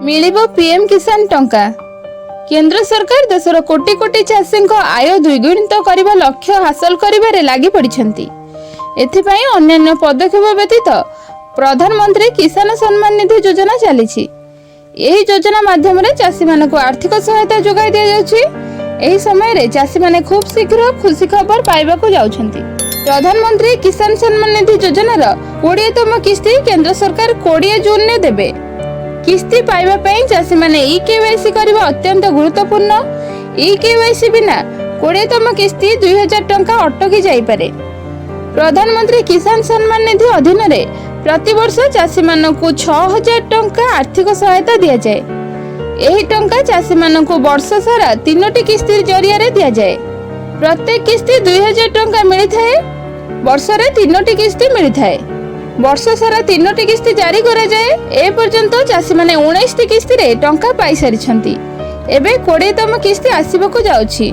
ମିଳିବ ପିଏମ୍ କିଷାନ ଟଙ୍କା। କେନ୍ଦ୍ର ସରକାର ଦେଶର କୋଟି କୋଟି ଚାଷୀଙ୍କ ଆୟ ଦ୍ୱିଗୁଣିତ କରିବା ଲକ୍ଷ୍ୟ ହାସଲ କରିବାରେ ଲାଗି ପଡ଼ିଛନ୍ତି। ଏଥିପାଇଁ ଅନ୍ୟାନ୍ୟ ପଦକ୍ଷେପ ବ୍ୟତୀତ ପ୍ରଧାନମନ୍ତ୍ରୀ କିଷାନ ସମ୍ମାନ ନିଧି ଯୋଜନା ଚାଲିଛି। ଏହି ଯୋଜନା ମାଧ୍ୟମରେ ଚାଷୀମାନଙ୍କୁ ଆର୍ଥିକ ସହାୟତା ଯୋଗାଇ ଦିଆଯାଉଛି। ଏହି ସମୟରେ ଚାଷୀମାନେ ଖୁବ୍ ଶୀଘ୍ର ଖୁସି ଖବର ପାଇବାକୁ ଯାଉଛନ୍ତି। ପ୍ରଧାନମନ୍ତ୍ରୀ କିଷାନ ସମ୍ମାନ ନିଧି ଯୋଜନାର 20ତମ କିସ୍ତି କେନ୍ଦ୍ର ସରକାର 20 ଜୁନରେ ଦେବେ। କିସ୍ତି ପାଇବା ପାଇଁ ଚାଷୀମାନେ ଇ କେୱାଇସି କରିବା ଅତ୍ୟନ୍ତ ଗୁରୁତ୍ୱପୂର୍ଣ୍ଣ। ଇ କେୱାଇସି ବିନା 20ତମ କିସ୍ତି 2000 ଟଙ୍କା ଅଟକି ଯାଇପାରେ। ପ୍ରଧାନମନ୍ତ୍ରୀ କିଷାନ ସମ୍ମାନ ନିଧି ଅଧୀନରେ ପ୍ରତିବର୍ଷ ଚାଷୀମାନଙ୍କୁ 6000 ଟଙ୍କା ଆର୍ଥିକ ସହାୟତା ଦିଆଯାଏ। ଏହି ଟଙ୍କା ଚାଷୀମାନଙ୍କୁ ବର୍ଷ ସାରା ତିନୋଟି କିସ୍ତି ଜରିଆରେ ଦିଆଯାଏ। ପ୍ରତ୍ୟେକ କିସ୍ତି 2000 ଟଙ୍କା ମିଳିଥାଏ। ବର୍ଷରେ ତିନୋଟି କିସ୍ତି ମିଳିଥାଏ। ବର୍ଷ ସାରା ତିନୋଟି କିସ୍ତି ଜାରି କରାଯାଏ। ଏ ପର୍ଯ୍ୟନ୍ତ ଚାଷୀମାନେ 19ଟି କିସ୍ତିରେ ଟଙ୍କା ପାଇସାରିଛନ୍ତି। ଏବେ 20ତମ କିସ୍ତି ଆସିବାକୁ ଯାଉଛି।